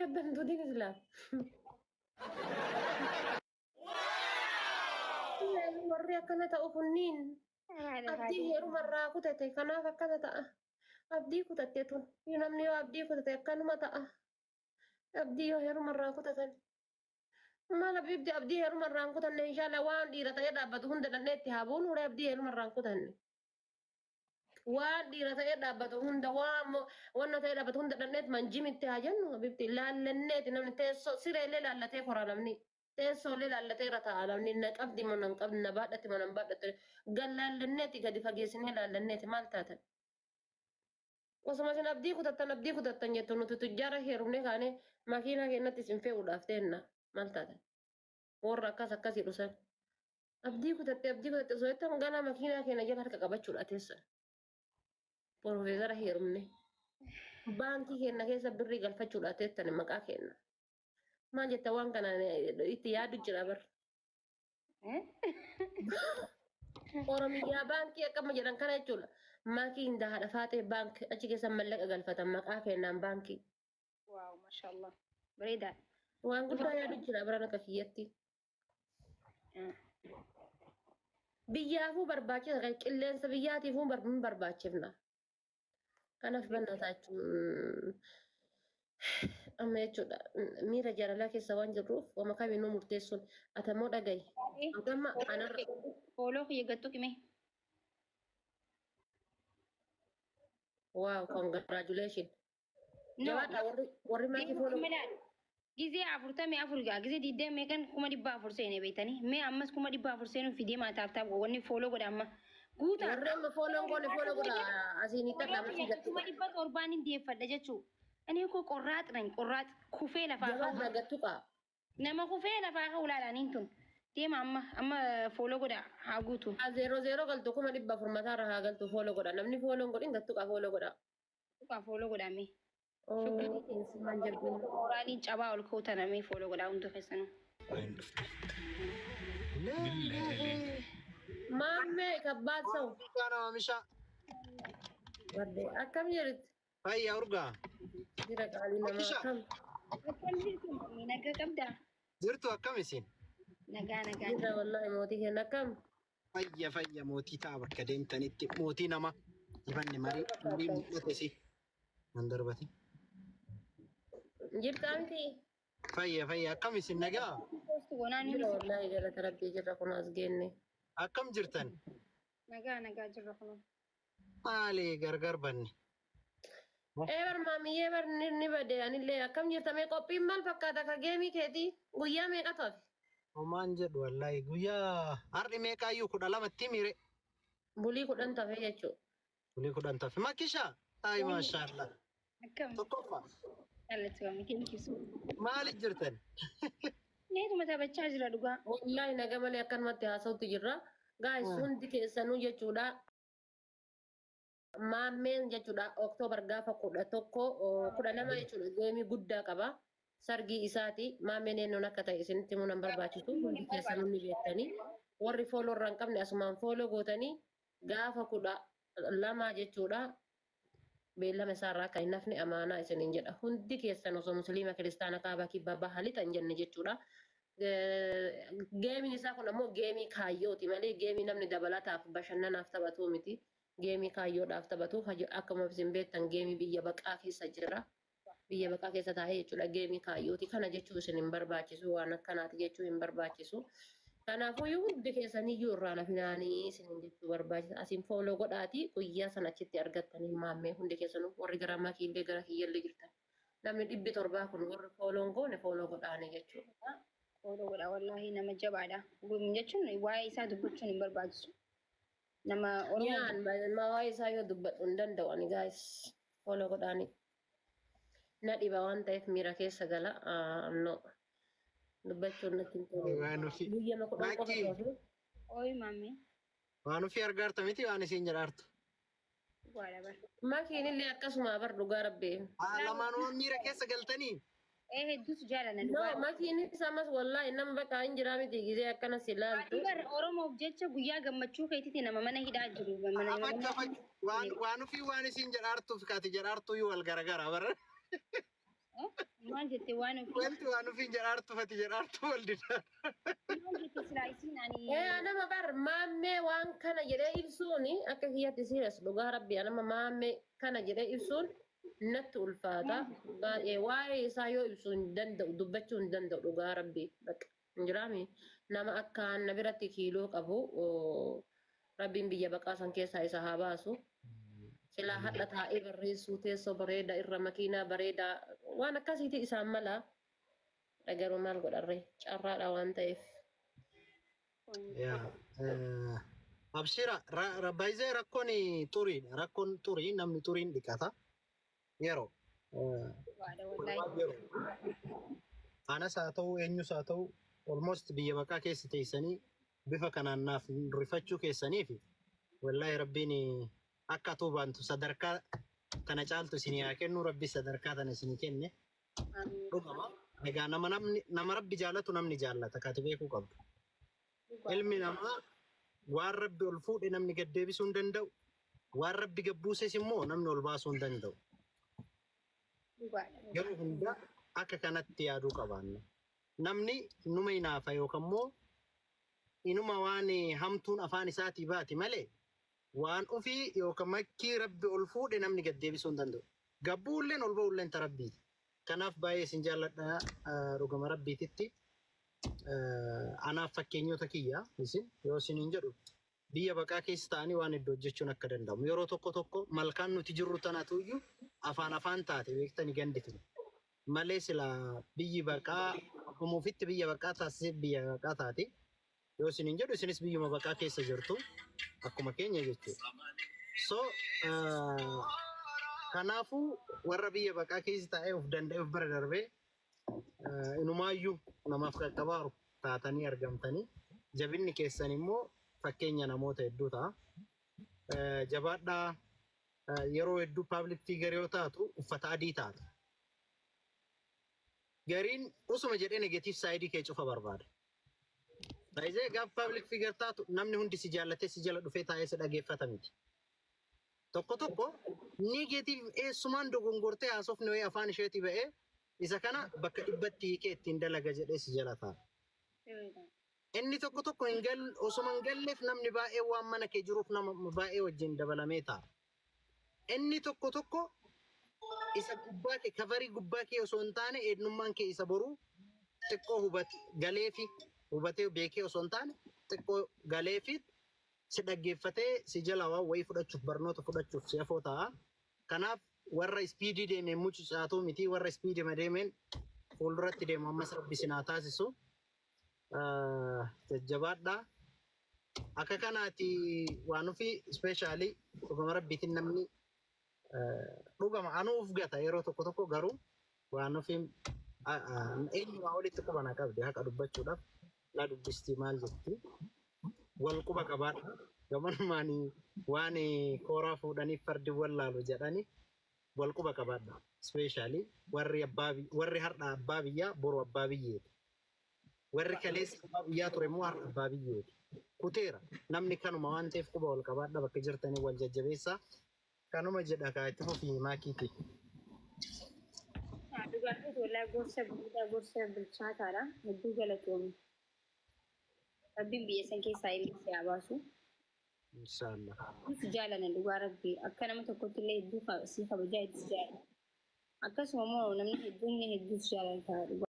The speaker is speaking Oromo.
Gaddamtuu diin islaam. Warri akkana ta'u kunniin abdii heerumarraa kutate kanaaf akkana ta'a. Abdii kutatte tun namni yoo abdii kutate akkanuma ta'a. Abdii yoo heerumarraa kutatan. Maal abdii abdii heerumarraa hin kutanne inshallah waan dhiira ta'ee dhaabbatu hunda dhannee itti haa buunu warri abdii heerumarraa hin kutanne. Waan dhiira ta'ee dhaabbatu hunda waan wanna ta'ee dhaabbatu hunda dhanneet manjimitti haa jennu abibti laallanneeti namni teessoo sireellee laallatee kora namni teessoolee laallatee irra taa'a namni na qabdi moo nan qabdi na baadhatti moo nan baadhatti gan laallanneeti gadi fageessinee laallanneeti maal taatan. Osuma isin abdii kutattan abdii kutattan jettu nuti tujjaara heerumne kaane makiinaa keenyatti isin fe'uudhaaf teenna maal taatan. Warra akkas akkasii dhusan. Abdii kutatte abdii kutatte osoo jettan ganaa makiinaa keenya jala harka qabachuudha teessan. Profeesara heerumne. Baankii keenya keessa birrii galfachuudha teessan maqaa keenya. Maal jetta waan kana itti yaadu jira bar. Oromiyaa baankii akkama jedhan kana jechuudha. Maakii hinda haadha faatee baankii achi keessa mallaqa galfatan maqaa kennaan baankii. Waaw, mashallah. Bareedaa. Waan guddaa yaadu jira biraan akka kiyyatti. Biyyaafuu barbaachisa qilleensa biyyaatiifuu hin barbaachifna. Kanaaf bannataa jechuun amma jechuudha miira jaalalaa keessa waan jirruuf wama kamiinuu murteessuun atammoo dhagayi. Amma anarra Fooloo kiyya gattu qime. Waaw, congratulation. No. Jabaadha warri maakii fooloo. Gizee 44 gaa gizee 20 kan 400,000 seene beektanii mee ammas 400,000 seenuuf fidee maataaf taaf wanni fooloo godha amma guutaa. Warri amma fooloon goone fooloo godha asiin hiikkadha maakii gattu. 700,000 hin deeffadha jechuu. Ani koo qorraax nan qorraax kufee lafaa ka'u. Jabaadha gattu qaa. Nama kufee lafaa ka'u ilaalaaniin tun. Deema amma amma fooloo godha haa guutu. 0 0 galtu 400,000 mataarra haa galtu fooloo godha namni fooloon godhin gattu qaa fooloo godha. Tuqaa fooloo godha mee. Keessumaan jabbiin. Mooraaliin cabaa ol ka'u tana mee fooloo godha hundi keessanuu. Maammee kabbaat sa'u. Kana oomisha. Barde akkam jirti? Fayyaa urgaa. Jira qaalii namaa akkam? Akkam jirtu mammii nagaa qabdaa? Jirtu akkam isin? Nagaa nagaa. Jira wallahi mootii keenya akkam? Fayya fayya mootii ta'a bakka deemtanitti mootii nama dibanni marii marii mul'ate si. Nan darbate. Jirtaa miti? Fayya fayya akkam isin nagaa? Poostu goonaa ni Jira wallahi galata rabbii jirra kun as geenne. Akkam jirtan? Nagaa nagaa jirra kunoo. Maali gargar banne? Ee bar maamiyyee bar ni bade anillee akkam jirta mee qophiin maal fakkaata ka geemii keetii guyyaa meeqa hafe? Homaan jedhu wallahi guyyaa har'i meeqaayyuu 12tti miire. Bulii 10 hafe jechuudha. Bulii 10 hafe. Makisha. Ay maashaallah. Akkam? Tokkoffaa. Jaallattu thank you so Maali jirtan? Neetuma taphachaa jira dhugaa. Wallahi naga malee akkanumatti haasawutti jirra. Guys hundi keessanuu jechuudha. Maammeen jechuudha Oktoobar gaafa 11 12 jechuudha geemii guddaa qaba. Sargii isaati. Maammeen eenyuun akka ta'e isinitti himuu nan barbaachisu. Hundi keessanuu ni beektanii. Warri fooloo irraa hin qabne asumaan fooloo gootanii gaafa 12 jechuudha. Beellama isaarraa akka hin hafne amaanaa isiniin jedha. Hundi keessan osoo musliima kiristaana kaabaa kibbaa baha lixa hin jenne jechuudha. Geemiin isaa kun ammoo geemii kaayyooti malee geemii namni dabalataaf bashannanaaf taphatu miti. Geemii kaayyoodhaaf taphatu akkuma isin beektan geemii biyya baqaa keessa jira. Biyya baqaa keessa taa'ee jechuudha geemii kaayyooti. Kana jechuu isin hin barbaachisu waan akkanaati jechuu hin barbaachisu. Kanaafuu hundi keessaniyyuu irraa nafinaanii isin jechuu barbaachisa. Asiin fooloo godhaati guyyaa sana achitti argattanii maammee hundi keessanuu warri gara makiillee gara kiyyallee jirtan. Namni 700 kun warri fooloon goone fooloo godhaanii jechuudha. Fooloo godha wallaahi nama jabaadha. Jechuun waa'ee isaa dubbachuun hin barbaachisu. Nama Oromoo. Yaan waa'ee isaa yoo dubbadhu hin danda'u ani guys fooloo godhaanii. Na dhiba waan ta'eef miira keessa gala. No. Dubbachuun natti hin tolu. Waan ofii. Guyyama 10 qofa Maakii. ta'u. Ooyi maammee. Waan ofii argaarta miti waan isiin jedhaartu. Dhugaadha bar. Makiin illee akkasuma bar dhugaa rabbee. Lamaan miira keessa galtanii. Ee hedduutu jaalala No, dhugaa. makiinis ammas wallahi nama bakka hin jiraa miti gizee akkana si ilaaltu. Bar Oromoof jecha guyyaa gammachuu keetiiti nama mana hidhaa jiru. Mana Afach afach waan waan ofii waan isiin jedhaartuuf kaati jedhaartu iyyuu wal garagara bara. Maal jette waan ofii? Wanti waan ofiin jedhaartu fati jedhaartu wal dida. Maal jette silaa isiin ani? Anama bar maammee waan kana jedhee ibsuun akka kiyyatti serious dhugaa rabbi anama maammee kana jedhee ibsuun natti ulfaata. Baay'ee waa'ee isaa yoo ibsuu hin danda'u, dubbachuu hin danda'u, dhugaa rabbi bakka hin jiraami. Nama akkaan na biratti kiiloo qabu, rabbiin biyya baqaa san keessaa isa haa baasu. Silaa hadha taa'ee barreessuu, teessoo bareedaa irra, makiinaa bareedaa, waan akkasiiti isaan mala. Garuu maal godharree, carraadha waan ta'eef. Yaa abshira, baay'ee rakkoon xuriidha. Rakkoon xurii, namni xuriin dhiqata. Yeroo. Yeroo. Anas haa ta'u, eenyus haa ta'u, almost biyya baqaa keessa teessanii bifa kanaan naaf rifachuu keessanii fi wallaahi rabbiin akka tuubaantu sadarkaa kana caaltu isinii haa kennu, rabbi sadarkaa tana isinii kenne. Dhugama. Egaa nama namni nama rabbi jaallatu namni jaallata kati beekuu qabdu. Ilmi namaa waan rabbi ol fuudhe namni gad deebisuu hin danda'u. Waan rabbi gad buuses immoo namni ol baasuu hin danda'u. Yeroo hundaa akka kanatti yaaduu qabaanna. Namni numa hinaafa yookaan immoo inuma waan hamtuun afaan isaatii baati malee waan ofii yookaan makkii rabbi ol fuudhe namni gad deebisuu hin danda'u. Gabbuulleen ol ba'ulleen ta rabbiiti. Kanaaf baay'ee isin jaalladha dhugama rabbiititti. Anaaf fakkeenyota kiyya isin yoo isiniin jedhu, biyya baqaa keessa ta'anii waan iddoo hojjechuun akka danda'amu. Yeroo tokko tokko malkaan nuti jirru tanatu iyyuu afaan afaan taate beektanii ganditu. Malee sila biyyi baqaa dhumuufitti biyya baqaa taasisee biyya baqaa taate yoo isiniin jedhu, isinis biyyuma baqaa keessa jirtu akkuma keenya jechuudha. So kanaafuu warra biyya baqaa keessa taa'ee of danda'e of bira darbee inumaayyuu namaaf qaqqabaaru taatanii argamtanii, jabinni keessan immoo fakkeenya namoota hedduu ta'a. Jabaadhaa, yeroo hedduu public figure yoo taatu uffata adii taata. Gariin usuma jedhee negative side kee cufa barbaada. Baay'ee gaaf public figure taatu namni hundi si jaallatee si jala dhufee taa'ee si dhageeffata miti. Tokko tokko negative eessumaan dogongortee haasofni wayii afaan isheetii ba'ee isa kana bakka 100tti hiikee ittiin dalaga jedhee si jala taa'a. Inni tokko tokko hin gal osuma hin galleef namni baay'ee waan mana kee jiruuf nama baay'ee wajjin dabalamee taa'a. Inni tokko tokko isa gubbaa kee, coverii gubbaa kee osoo hin taane, eenyummaan kee isa boruu xiqqoo hubate galeefi hubatee beekee osoo hin taane xiqqoo galeefi si dhaggeeffatee si jala waan wayii fudhachuuf, barnoota fudhachuuf si afoo ta'a. Kanaaf warra speedii deemeen mucucaatuu miti, warra speedii deemeen fuulduratti deemu ammas rabbi isin haa taasisu. Jajjabaadhaa. Akka kanaati waan ofii, especially dhugama rabbiitiin namni dhugama anuu uf gata yeroo tokko tokko, garuu waan ofii eenyumaa olitti quba na qabdi, haqa dubbachuudhaaf na dubbistii maal jetti, wal quba qabaadha. Gamanumaan waan kooraa fuudhanii fardi wallaalu jedhani, wal quba qabaadha. Especially warri abbaa warri har'a abbaa biyyaa boru abbaa biyyeeti. Warri kaleessa abbaa biyyaa ture immoo har'a abbaa biyyeeti. Kuteera namni kanuma waan ta'eef quba wal qabaadha, bakka jirtanii wal jajjabeessaa. Kanuma jedha kaa, itti fufii maakiiti. Dhugaatii wallaahi gorsa guddaa, gorsa bilchaataadha. Hedduu galatoomi. Rabbiin biyya san keessaa illee si haa baasu. Inshaallah. Si jaalana dhugaa rabbii. Akka nama tokkotti illee hedduu si kabajaa itti si jaalala. Akkasuma immoo namni hedduun hedduu si jaalata dhugaa.